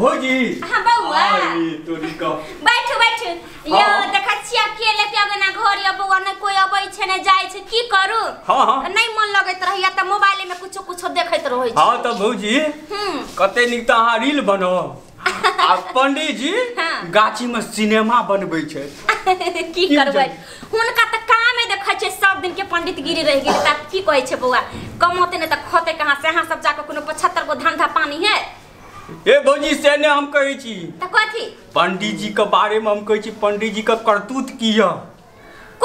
भौजी। हां बौआ। अरे तोरी का बैठ बैठ। यो देखै छियै अकेले के अगना घर या बौआ, नै कोई अबै छै नै जाय छै, की करू? हां हां। नै मन लगैत रहैया त मोबाइल में कुछो कुछो देखैत रहै छी। हां त भौजी कते नीक त अहाँ रील बनाओ आ पंडित जी गाछी में सिनेमा बनबै छै। की करबै, हुनका त कामे देखै छै सब दिन के पंडितगिरी रहि गेल। त की कहै छै बौआ, कमौते नै त खते कहाँ से? अहाँ सब जाके कोनो 75 गो धंधा पानी है। ए भौजी से ने हम कहै छी। त कथी? पंडित जी के बारे में हम कहै छी, पंडित जी के करतूत की है?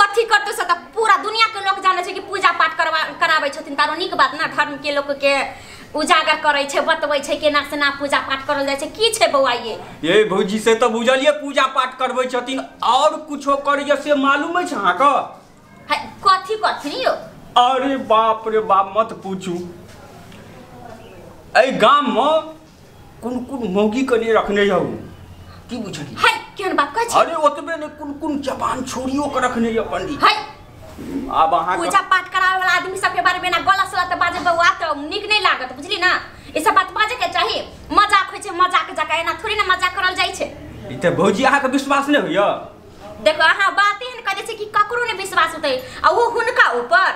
कथी करतूत से त पूरा दुनिया के लोग जानै छै कि पूजा पाठ कराबै छथिन। तारो नीक बात ना, धर्म के लोग के उजागर करै छै, बतबै छै केना से ना पूजा पाठ करल जाइ छै। की छै बौआ ये? ये भौजी से त बुझलिए पूजा पाठ करबै छथिन, और कुछो करैया से मालूम है अहाँ के? कथी करथिन यो? अरे बाप रे बाप मत पूछू। एहि गाम में कुन कुन मौगी के नहीं रखने यौ, की बुझलिए? हाय केहन बात कहै छी? अरे ओतबे ने कुन कुन जवान छोरियो के रखने यौ पंडित। हाय अब अहाँ पूजा पाठ करावे वाला आदमी सब के बारे में ना गलत सलत बाजे बौआ त नीक नहीं लागत, बुझली ना? ई सब बात बाजे के चाही। मजाक होय छै, मजाक जका एना थोड़ी ना मजाक करल जाय छै। ई त भौजी अहाँ के विश्वास नहीं होइया? देखो अहाँ बात एहन कह दै छै कि ककरो नहीं विश्वास होतै, आ वो हुनका ऊपर।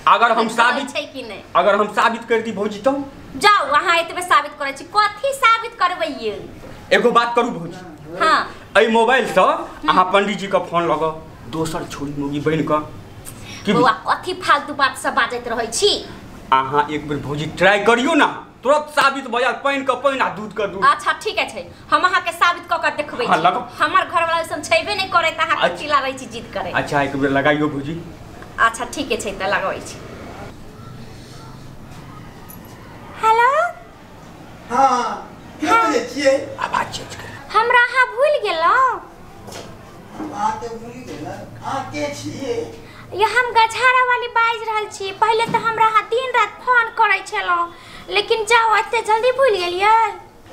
अगर हम साबित छै कि नहीं, अगर हम साबित कर दी भौजी तो जाओ अहाँ एतबे साबित करै छी। कथी साबित करबै ये? एगो बात करू भौजी। हां। एहि मोबाइल से अहाँ पंडित जी के फोन लगाओ, दोसर छोरी मौगी बनि के। बौआ कथी फालतू बात सब बाजैत रहै छी? अहाँ एक बेर भौजी ट्राई करियो ना, तुरंत साबित भ जायत, पानि के पानि आ दूध के दूध। अच्छा ठीक है, हम अहाँ के साबित क के देखबै छी। हमर घर वाला सब छैबे नहीं करे त अहाँ कथी लाबै छी जिद करे? अच्छा एक बेर लगाइयो भौजी। अच्छा ठीक है त लगाबै छी। हेलो। हां के बजै छियै? आवाज चेंज कर। हमरा अहाँ भूल गेलौ? अहाँ के भूल गेलौ? अहाँ के छियै? ये हम गछारा वाली बाजि रहल छी। पहिले त हमरा अहाँ दिन रात फोन करै छलौ, लेकिन जाओ एते जल्दी भूल गेलियै।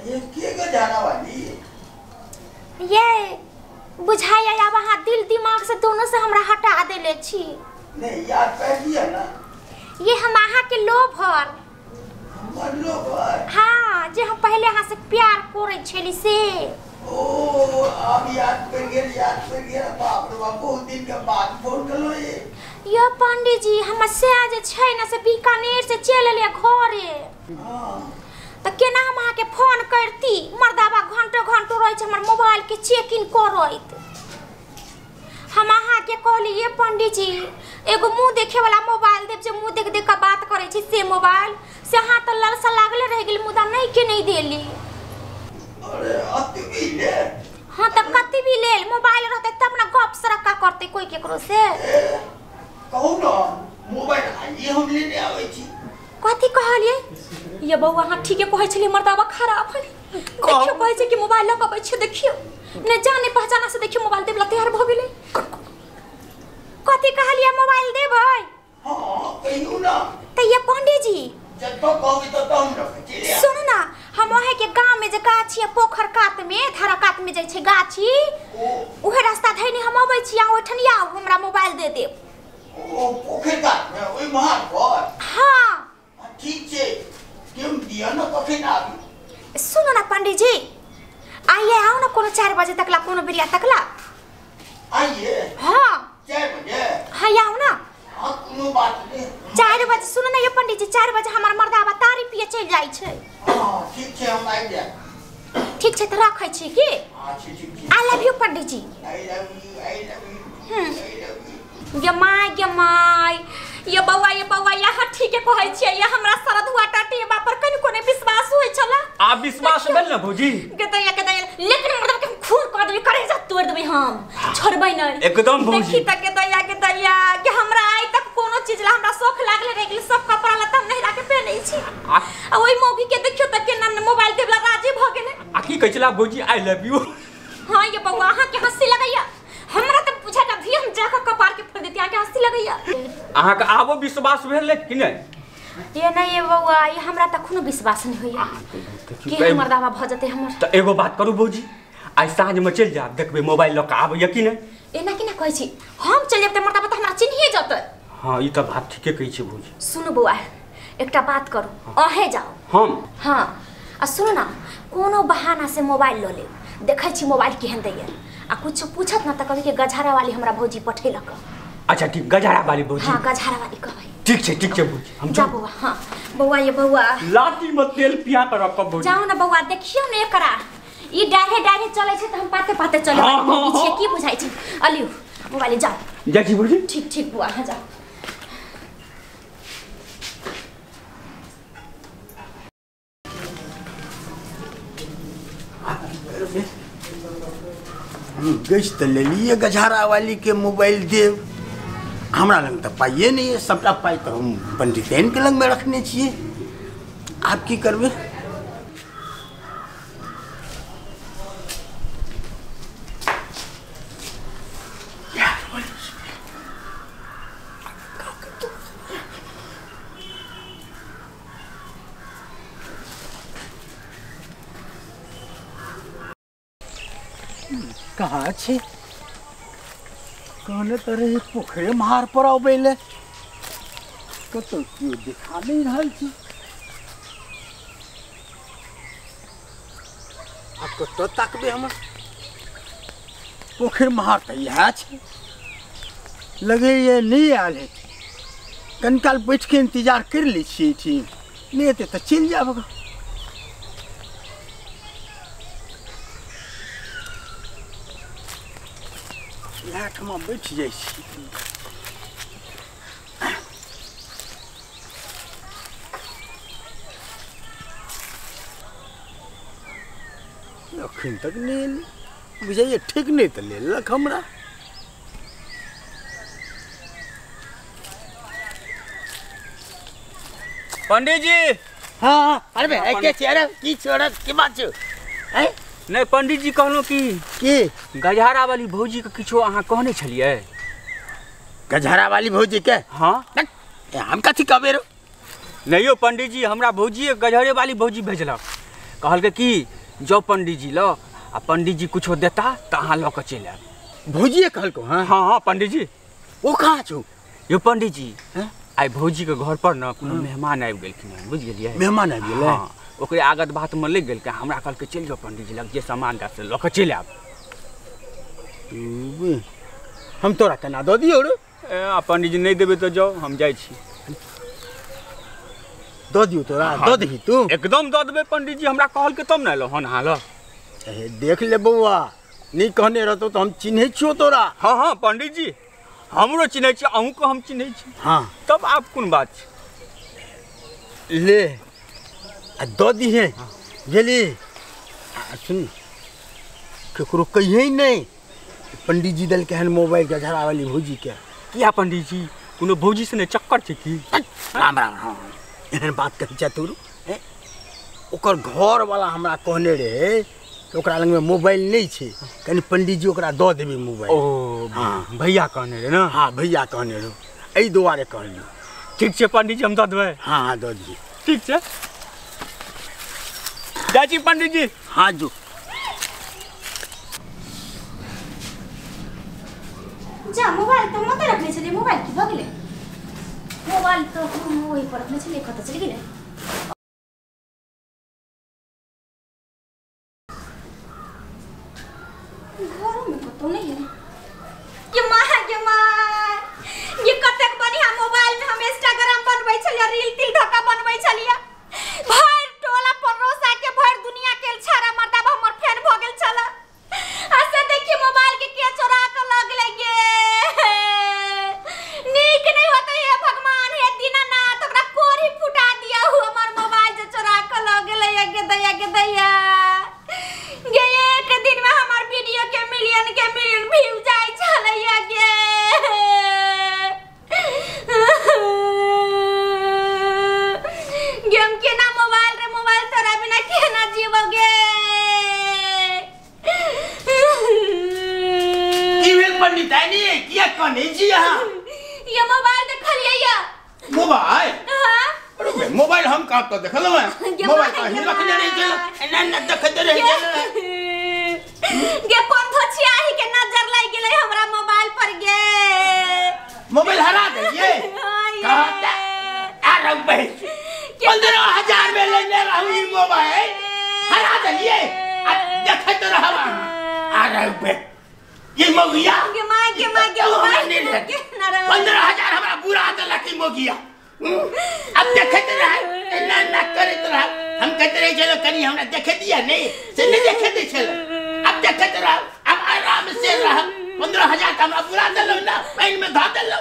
ये के गछारा वाली? ये बुझाइया आब अहाँ दिल दिमाग से दोनों से हमरा हटा देले छी। नहीं याद कर दिया ना। ये हम अहाँ के लोभर। हमर लोभर? हाँ, जे हम पहले अहाँ से प्यार करै छली से। ओ अब याद कर गेल, याद कर गेल। बाप रे बाप बहुत दिन के बाद फोन करलो ये। यो पंडित जी हमर से जे छै ना से बीकानेर से चल एलियै घरे। हां। त केना हम अहाँ के फोन करती? मर्दाबा घंटो घंटो रहै छै हमर मोबाइल के चेक इन करैत। हम अहाँ के कहलियै पंडित जी एगो मुँह देखे वाला मोबाइल देब, जे मुँह देख देख के बात करै छी से मोबाइल से। अहाँ त ललसा लागले रहि गेल, मुदा नहीं के नहीं देली। अरे अतबी ले? हाँ त कति भी लेल मोबाइल रहते तब ना गप सरक्का करते कोई केकरो से। कहू ना मोबाइल आइए हम लेने आबै छी। कथी कहलियै? ये बौआ अहाँ ठीके कहै छलियै, मर्दाबा खराब है। देखियौ कहै छै कि मोबाइल लऽ कऽ अबै छै, देखियौ ने जाने पहचाना से देखियौ मोबाइल देबला तैयार भऽ गेलै। कथी कहलियै? मोबाइल देबै? हां कहियौ ना। त ये पंडित जी जतऽ कहबै ततऽ हम रखै छी। सुनू ना, हम ओहे के गांव में जे गाछी है पोखर कात में, धारा कात में जाइ छै गाछी, उहे रास्ता धैने हम अबै छी, अहाँ ओहिठाम आउ, हमरा मोबाइल दे देब। ओ पोखर कात में ओहि महार पर? हां। ठीक छै, केम दिया ना कखन आबी? सुनू ना पंडित जी, आइए आओ ना कोनो 4 बजे तकला, कोनो बेरिया तकला आइए। हां 4 बजे? हां आउ ना। हां कोनो बात नहीं। 4 बजे सुनू ना ये पंडित जी, 4 बजे हमर मर्दाबा तारी पिए चलि जाइ छै। हां ठीक छै, हम आबि जायब। ठीक छै त राखै छी की? हां ठीक ठीक। I love you pandit ji. I love you, I love you, I love you. ये my ये my ये बौआ, ये बौआ यहाँ ठीके कहै छियै। ये हमरा सरधुआ टाटेबा पर कनिको नहि विश्वास होइ छला। आ विश्वास भेल ना भौजी? गदैया गदैया, लेकिन मर्दबा के हम खून कऽ देबै, करेजा तोड़ देबै, हम छोड़बै नहि एकदम भौजी। देखी त गदैया गदैया कि हमरा आइ तक कोनो चीज ला हमरा शौख लागले रहि गेल, सब कपड़ा लत्ता हम नहिरा के पहिनै छी। आ ओहि मौगी के देखियौ त केना मोबाइल देबला राजी भऽ गेलै। आ की कहै छला भौजी? I love you. हां ये बौआ अहाँ के हंसी लगैया? हमरा त पूछा के भी हम जाके कपार के फोड़ देती, अहाँ के हंसी लगैया? अहाँ के आबो विश्वास भेल कि नहीं? ये नहीं ये बौआ, ये हमरा त कोनो विश्वास नहीं होइया कि हमर दावा भ जतै हमर। त एगो बात करू भौजी, आइ साँझ में चलि जायब, देखबै मोबाइल ल के आबैया कि नहीं। एना केना कहै छी? हम चलि जायब त मर्दाबा त हमरा चिन्हिए जतै। हां ई त बात ठीके कहै छी भौजी। सुनू बौआ, एकटा बात करू, अहें जाओ। हम? हां, आ सुनू ना कोनो बहाना से मोबाइल ल लेब देखै छी मोबाइल केहन दैया आ कुछ पूछत ना त कभी के गझारा वाली हमरा भौजी पठेलक। अच्छा ठीक गझारा वाली भौजी। हां गझारा वाली कहबै। ठीक छै भौजी हम जा बौआ। हां बौआ ये बौआ लाठी में तेल पिया के रखब भौजी। जाओ ना बौआ देखियो ने एकरा ई डाढ़े डाढ़े चलै छै त हम पाते पाते चलै छियै की बुझाइ छै। अलियौ मोबाइल जाओ। जाइ छी भौजी। ठीक ठीक बौआ। हां जाओ। हम गैस तऽ लेलियै गझारा वाली के मोबाइल देब हमरा लग तऽ पाइए नहीं है सबटा पाइ तऽ हम पंडितैन के लगमे रखने छियै आब की करबै। कहाँ छै कहने तऽ रहे पोखरे महार पर अबै ले कतौ केओ देखा नहि रहल छै आ कतऽ ताकबै हमर पोखरि महार तऽ इएह छै लगैए नहि आयल हेतै कनिकाल बैठके इंतजार करि लै छियै ठीक नहि एतै तऽ चलि जायब। इएह ठमा बैठ जाइ छी। अखन तक नहि एलै बुझाइए ठीक नहि तऽ लेलक हमरा। पंडित जी। हाँ अरे भाई के छी अरे की छोड़ की बात छौ? नहीं पंडित जी कहलहुँ कि की गझारा वाली भौजी के किछो अहाँ कहने छलियै? गझारा वाली भौजी के? हाँ। हम कथी कहबे रो? नहीं यो पंडित जी हमरा भौजी गझारे वाली भौजी भेजलक कहलकै कि जाओ पंडित जी ल आ पंडित जी कुछो देता तऽ अहाँ लऽ कऽ चलि आयब। भौजिए कहलको? हाँ हाँ हाँ पंडित जी। ओ कहाँ छौ? यो पंडित जी आइ भौजी के घर पर न कोनो मेहमान आबि गेलखिन हँ बुझि गेलियै? मेहमान आबि गेलै? हाँ ओकरे आगत बात में लग गेलकै हमरा कहलकै चलि जाओ पंडित जी लग जे सामान दे से लऽ कऽ चलि आयब। हम तोरा केना दऽ दियौ रो? आ पंडित जी नहि देबै तऽ जाओ हम जाइ छी। दऽ दियौ तोरा? दऽ दही तू? एकदम दऽ देबै पंडित जी हमरा कहलकै तब ने एलहुँ हन अहाँ लग। देख ले बौआ नहि कहने रहतौ तऽ हम चिन्है छियौ तोरा। हाँ हाँ पंडित जी हमरो चिन्है छी अहूँके हम चिन्है छी। हाँ तब आब कोन बात छै? ले आ दऽ दिहे बुझली। आ सुन ककरो कहिए नहि पंडित जी देलकै हन मोबाइल गझारा वाली भौजी के। किया पंडित जी कोनो भौजी से नहि चक्कर छै की? राम राम। हाँ एहन बात कहै छै तू? ओकर घरवाला हमरा कहने रहै ओकरा लगमे मोबाइल नहि छै कनि पंडित जी ओकरा दऽ देबै मोबाइल। ओ हाँ भैया कहने रहै ने? हाँ भैया कहने रहौ एहि दुआरे कहलियौ। ठीक छै पंडित जी हम दऽ देबै। हाँ हाँ दऽ दियै। ठीक छै जाइ छी पंडित जी। हाँ जो। जा मोबाइल तऽ हम ओतऽ रखने छलियै मोबाइल की भऽ गेलै? मोबाइल तऽ हम ओहि पर रखने छलियै कतऽ चलि गेलै? घरोमे कतौ नहि है। ये माँ ये माँ ये कतेक बढ़िया मोबाइल में हम इंस्टाग्राम बनबै छलियै रील तिल धक्का बनबै छलियै भरि टोला पड़ोसा के भरि दुनिया के छाड़ा मर्दाबा हमर फैन भऽ गेल छल आ से देखी मोबाइल के चोरा के लऽ गेलै गे। नीक नहि होतै हे भगवान हे दीनानाथ ओकरा कोरी फुटा दिया हमर मोबाइल जे चोरा के लऽ गेलै गे दैया गे दैया गे। एक दिन में हमर वीडियो के मिलियन व्यू जाय छलैया गे। गेम केना मोबाइल रे मोबाइल तोरा बिना केना जीवो गे? की भेल पंडिताइनी किया कनै छी अहाँ? ये मोबाइल देखलियै या? मोबाइल? हां अरे मोबाइल हम कहाँ तो देखलहुँ हैं मोबाइल तो ही रखने रही छल एना एना देखैत रहि गेल। गे कोन धोछियाही के नजर लागि गेलै हमरा मोबाइल पर गे। मोबाइल हरा देलियै? कहाँ अरे भाई 15,000 में लेने रहूँ ई मोबाइल। रहिए आ देखैत रहब आ रहबे ये मौगिया के माय के माय के मोबाइल 15,000 हमरा बुरा देलक ई मौगिया। अब देखैत रह ना ना करैत रह हम कहते रहे चलो कनी हमरा देखे दिया नहीं से नहीं देखे दे चलो अब देखैत रह अब आराम से रह 15,000 त हमरा बुरा देलौ ना पानि में धा देलौ।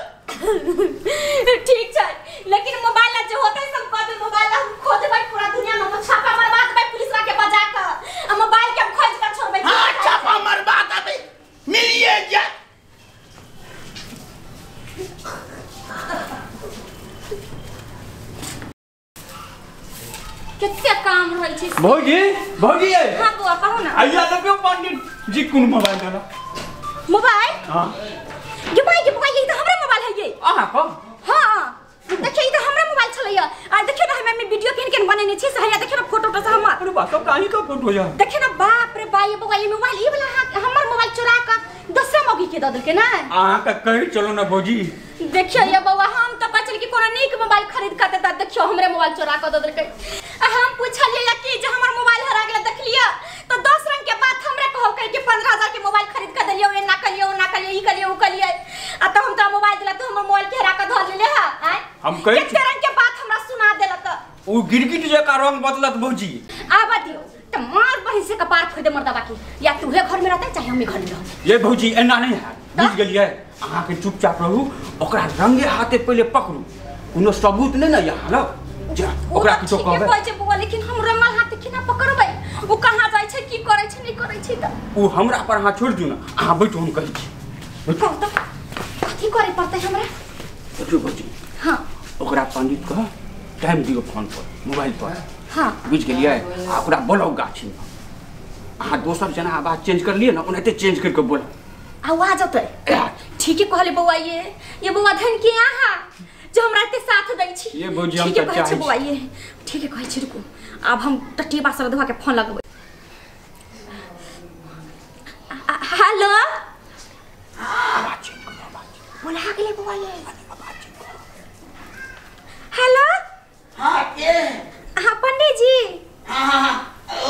ठीक छै लेकिन मोबाइल जे होतै सब कह दे मोबाइल हम खोजबै पूरा दुनिया में हम छापा मरबा देबै पुलिस के बजा के आ मोबाइल के हम खोज के छोड़बै। हां छापा मरबा देबै मिलिए जा। कते काम रहै छै भौजी भौजी। हां बुआ कहू ना आइया देखियो पंडित जी कोन मोबाइल देला मोबाइल। हां ये भाई के मोबाइल ये त हमरा मोबाइल है ये। अहाँ को हां देखिए ई त हमरा मोबाइल छलैया आ देखियो ना हम में वीडियो केन केन बनेने छी से हैया देखियो ना फोटो से हमर। अरे बा सब काहे का फोटो या देखियो ना बाप रे बा ये बउआ ये मोबाइल ई वाला हमर मोबाइल चोरा के दोसरा मौगी के द देलके ना। अहाँ के कहि चलो ना भौजी। देखियो ये बउआ हम त बचल कि कोनो नीक मोबाइल खरीद के देता देखियो हमरे मोबाइल चोरा के द देलके। आ हम पूछलिए कि जे हमर मोबाइल हरा गेल देखलिए त 10 रंग के बात हमरे कहब कहि के 15,000 के मोबाइल खरीद के देलियो ए ना कलियो ना कलियो ई कलियो उ कलियो आ त हम त मोबाइल देला त हमर मोबाइल के हरा के धर लेले हा। आय हम कहि कते रंग के बात हमरा सुना देलक उ गिरगिट जका रंग बदलत भौजी। आबा दियो त मार बहिन से कपार फोड़ दे मर्दा बाकी या तूहे घर में रहते चाहे हम घर में रहते। ये भौजी एना नहीं है बुझ गेलिए अहाँ के चुपचाप रहू ओकरा रंगे हाथे पहिले पकड़ू कोनो सबूत नहीं ना यहाँ लग जा ओकरा किछो कहबै कहै छै बुआ लेकिन हम रंगल हाथ केना पकड़बै उ कहां जाइ छै की करै छै नहीं करै छै त उ हमरा पर अहाँ छोड़ दियौ ना अहाँ बैठू हम कहै छी बैठू त कथि करे पड़तै हमरा बैठू भौजी। हां ओकरा पंडित कह टाइम दियो फोन पर मोबाइल पर। हां बुझ गेलिए आ ओकरा बोलाउ गाछी में अहाँ दोसर जना आवाज चेंज कर लिए ना ओनाहिते चेंज करके बोलाउ आवाज अतै। ठीक है कहले बउआ ये बउआ धन के अहाँ जो हमरा एते साथ दै छी। ये भौजी हम ठीक त कहै छी चाहै बउआ ये ठीक है कहै छी रुकू आब हम टटीबा सरधवा के फोन लगबै। हेलो आवाज चेंज करू आवाज बोला गेलै बउआ ये आवाज चेंज करू। हेलो हां के हां पंडित जी। हां हां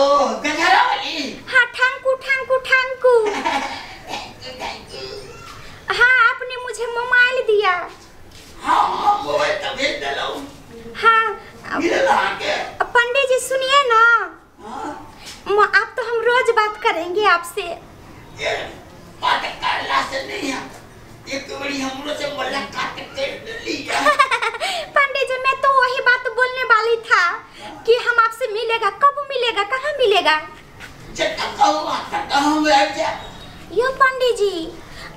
ओ गजरा वाली। हां ठांकू ठांकू ठांकू। हाँ आपने मुझे मोबाइल दिया। हाँ हाँ मोबाइल तो भेज देलो। हाँ के पंडित जी सुनिए ना। हाँ आप तो हम रोज बात करेंगे आपसे। ये बात करला से नहीं है एक बड़ी हमरो से मुलाकात कर लिया। पंडित जी मैं तो वही बात बोलने वाली था कि हम आपसे मिलेगा कब मिलेगा कहाँ मिलेगा। जब कहूँ तब हम आ जा। यो पंडित जी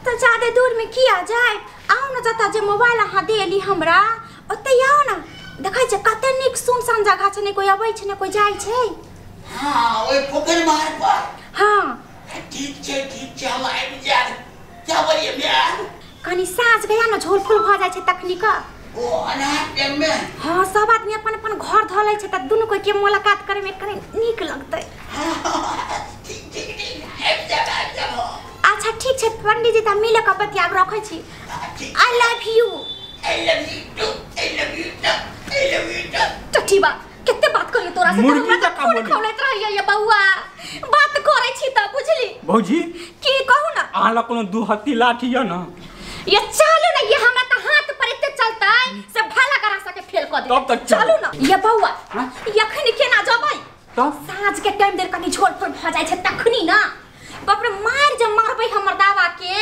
तो ज्यादा दूर में किया जाए आओ ना जता जे मोबाइल अहाँ देली हमरा ओते आओ ना देखै छै कते नीक सुनसान जगह छै ने कोई अबै छै ने कोई जाइ छै। हां ओइ पोखरि मार पर। हां ठीक छै हम आबि जाएब। क्या बोलिए मैं कनी साँझ गया ना झोल फूल भ जाइ छै तखनी क ओ अनार टाइम में। हां सब आदमी अपन अपन घर धऽ लै छै त दुनू कोई के मुलाकात करे में कनी नीक लगतै। ठीक ठीक ठीक आबि जाएब आबि जाएब। अच्छा ठीक छै पंडित जी त मिल के बतियाब रखै छी। I love you I love you too I love you too I love you too. टटीबा कते बात करियो तोरा से मुर्गी जकाँ बोली खौलैत रहैया ये बउआ बात करै छी त बुझली भौजी की कहू ना अहाँ लग कोनो दू हत्ती लाठी य ना ये चलू ना ये हमरा त हाथ पर एते चलतै से भाला करा सके फेल क दे तब तक चलू ना ये बउआ अखनी केना जबै तब साँझ के टाइम देर कनी झोल फूल भ जाइ छै तखनी ना बाप रे मार जे मारबै हमर दावा के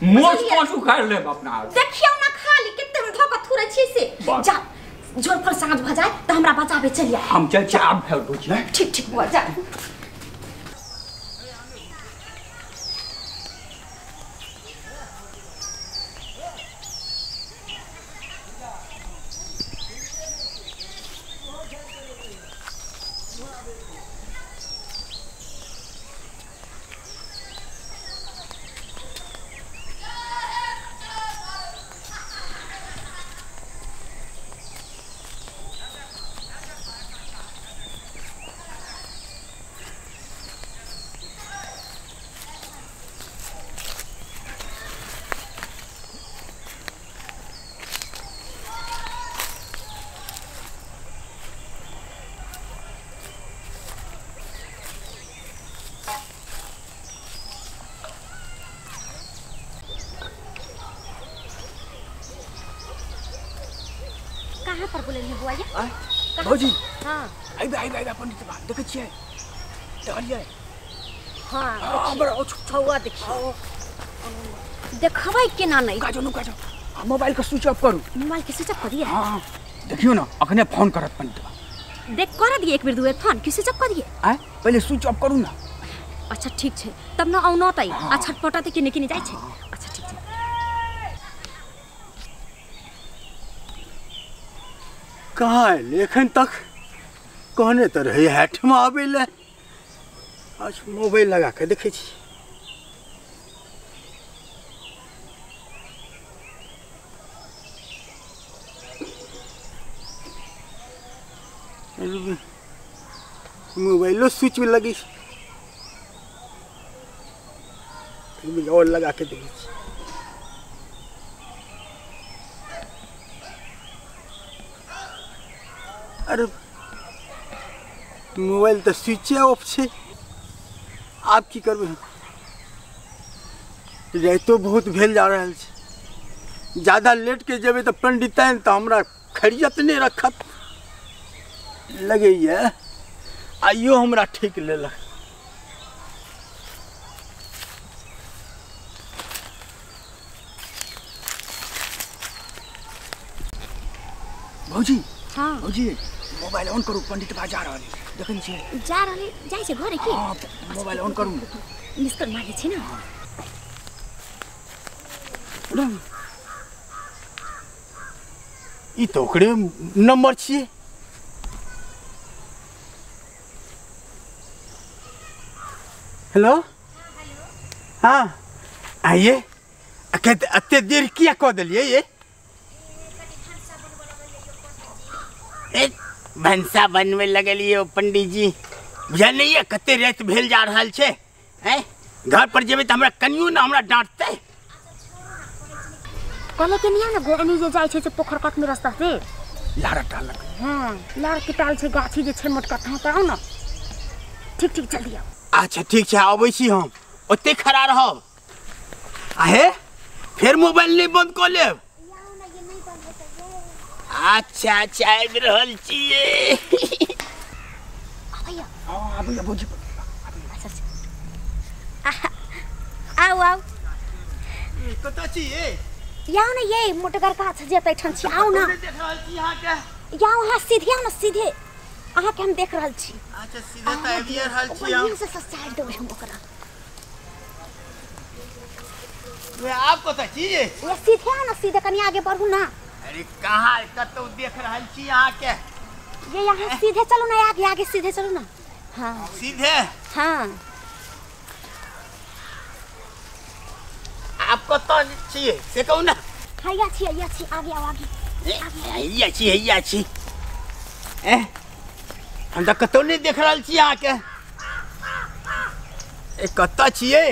मोछ कोस उखाड़ लेब अपना हाथ। देखियौ ना खाली कते हम धोक थुरै छी से जा झोल फूल साँझ भ जाय त हमरा बचाबे चलिया हम चल छी आब भेल भौजी। ठीक ठीक बुआ जा। कहाँ पर बोले बुआ ये भौजी हां आइबे आइबे आइबे पंडित बा देखै छियै देखलियै हां हां बड़ा छौआ देखियो देखबै केना नहीं काजो नु काजो मोबाइल के स्विच ऑफ करू मोबाइल के स्विच ऑफ कर दिए हां देखियो ना अखने फोन करत पंडित बा देख कर दिए एक बेर दू बेर फोन के स्विच ऑफ कर दिए आ पहिले स्विच ऑफ करू ना अच्छा ठीक छै तब न औनतै आ छटपटतै कि निकि जाइ छै अच्छा ठीक छै कहाँ एलै एखन तक कहने तऽ रहै हैठमा आबै लए अच्छा मोबाइल लगा कऽ देखै छी मोबाइलो स्विच में लगी और लगा के देखै छी अरे मोबाइल तो स्विचे ऑफ छे आप की करबै राइतो बहुत भेल जा रहल छै ज्यादा लेट के जेबै तऽ पंडिताइन तऽ हमरा खरियत नहि रखत लगैया आइयो हमरा ठीक लेलक भौजी हां भौजी मोबाइल ऑन करू पंडित बा जा रहल देखै छियै जा रहल जाइ छै घरे की हां मोबाइल ऑन करू मिस कॉल मारै छी ना ई तऽ ओकरे नंबर छियै हेलो हाँ आइए एते देर किया कऽ देलियै ये भनसा बनबै लगलियै पंडित जी बुझल नहीं है कते राति भेल जा रहल छै हैं घर पर जेबै तऽ हमरा कनियो ना हमरा डांटतै कहले के नहीं ना गोनी जे जाइ छै से पोखर कट में रास्ता से लारा टालक हां लार के टाल छै गाछी जे छै मोटका तहाँ पर आउ ना ठीक ठीक जल्दी आउ अच्छा ठीक छै आबै छी हम ओते खड़ा रहब आहे फेर मोबाइल नहीं बंद कऽ लेब अच्छा अच्छा आबि रहल छियै आबैया हां आबैया भौजी अच्छा अच्छा आउ आउ कतऽ छियै याओ ना ये मोटगर गाछ जे तैठाम छी आउ ना देख रहल छी अहाँके याओ अहाँ सीधे आउ ना सीधे अहाँके हम देख रहल छी अच्छा सीधे तऽ आबिए रहल छी हम से ससारि देबै हम ओकरा वे आप कतऽ छी ये सीधे आउ ना सीधे कनी आगे बढ़ू ना अरे कहाँ कतौ देख रहल छी अहाँके ये यहाँ सीधे चलू ना आगे आगे सीधे चलू ना हाँ सीधे हाँ आप कतऽ छियै से कहू ना हैया छी हैया छी आगे आओ आगे हैया छी हैया छी ए हम तऽ कतौ नहि देख रहल छी अहाँके ए कतऽ छियै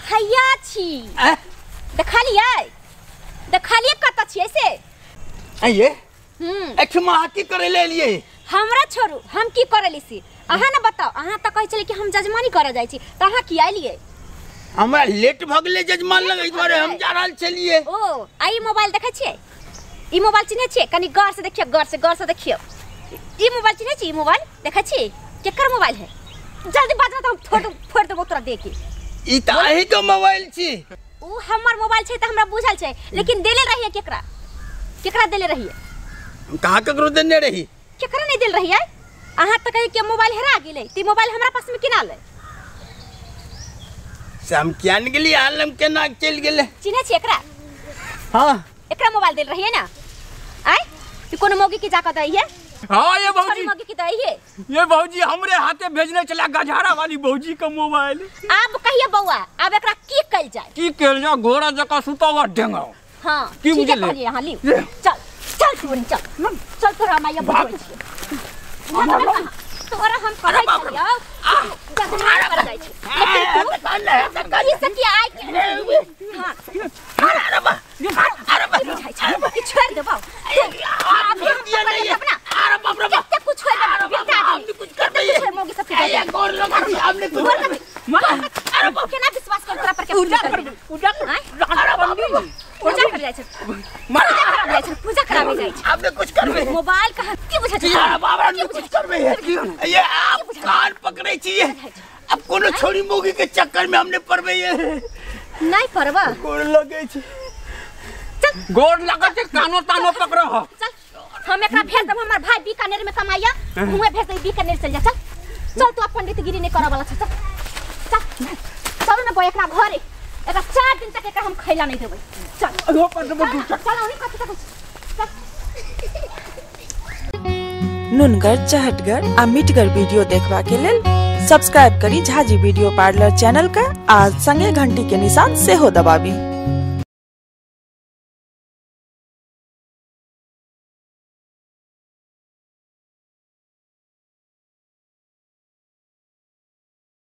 हैया छी देखलियै देखलियै कतऽ छियै से आइये एठमा अहाँ की करै लए एलियै हमरा छोड़ू हम की करै ली सी अहाँ ने बताउ अहाँ तऽ कहै छलियै कि हम जजमानी करऽ जाइ छी तऽ अहाँ की एलियै हमरा लेट भऽ गेलै जजमान लग एहि दुआरे हम जा रहल छलियै ओ आ ई मोबाइल देखै छियै ई मोबाइल चिन्है छियै कनी गौर से देखियौ गौर से देखियौ ई मोबाइल चिन्है छी ई मोबाइल देखै छी केकर मोबाइल है जल्दी बाजू तऽ हम फोड़ देबो तोरा दे के ई तऽ अहीं के मोबाइल छी ओ हमर मोबाइल छै तऽ हमरा बुझल छै लेकिन देले रहियै केकरा केकरा देले रहियै हम कहाँ ककरो देने रही केकरा नहीं देल रहियै अहाँ तऽ कहियै कि मोबाइल हेरा गेलै तऽ मोबाइल हमरा पास में केना लै से हम किया ने गेलियै हाल हम केना चलि गेलै चिन्है छी एकरा हाँ एकरा मोबाइल देल रहियै ना आय तू कोनो मौगी के जाकर दैहे हाँ ये भौजी मौगी के दैहे ये भौजी हमरे हाथे भेजने चला गझारा वाली भौजी का मोबाइल अब कहिए बौआ अब एकरा की कइल जाए की कइल जाए घोड़ा जका सुतावा डेंगाओ हां की बुझले हां ली चल चल तू चल चल तोरा माया बजबै छी तोरा हम कहै छियौ जजमान कर जाइ छी लेकिन तू ई से की आइ के हां अरे बा अरे बा कि छोड़ देबौ आप दिया नहीं अरे बाप रे कते कुछ होय बेटा हम कुछ करबै ये मौगी सब के गोर लगा छी हमने कुछ अरे बाप केना विश्वास कर तोरा पर के पूजा कर पूजा कर अरे बाप पूजा कर जाइ छै पूजा कराबै जाइ छै। बुझाइ छै? आपने कुछ करबे मोबाइल कहाँ की बुझाइ छै? यार बाबा ने कुछ करबे ये आप कान पकड़े छी। अब कोनो छोरी मोगी के चक्कर में हमने पड़बे ये नहीं पड़बा। गोर लगे छी। चल गोर लगे छै कानो तानो पकड़ो हो। चल हम एकरा भेज देब, हमर भाई बीकानेर में कमाइया हुए भेज दे, बीकानेर चल जा। चल चल तू पंडितगिरी नहीं करऽ वाला छ। चल चल चल न बो एकरा घरे, एकरा 4 दिन तक एकरा हम खैला नहीं देबै। चल अहो पर देबो दू चल चल ओनी कथि तक चल। नुनगर चहटगर आ मिठगर वीडियो देखबा के लेल सब्सक्राइब करी झाजी वीडियो पार्लर चैनल का आ संगे घंटी के निशान सेहो दबाबी।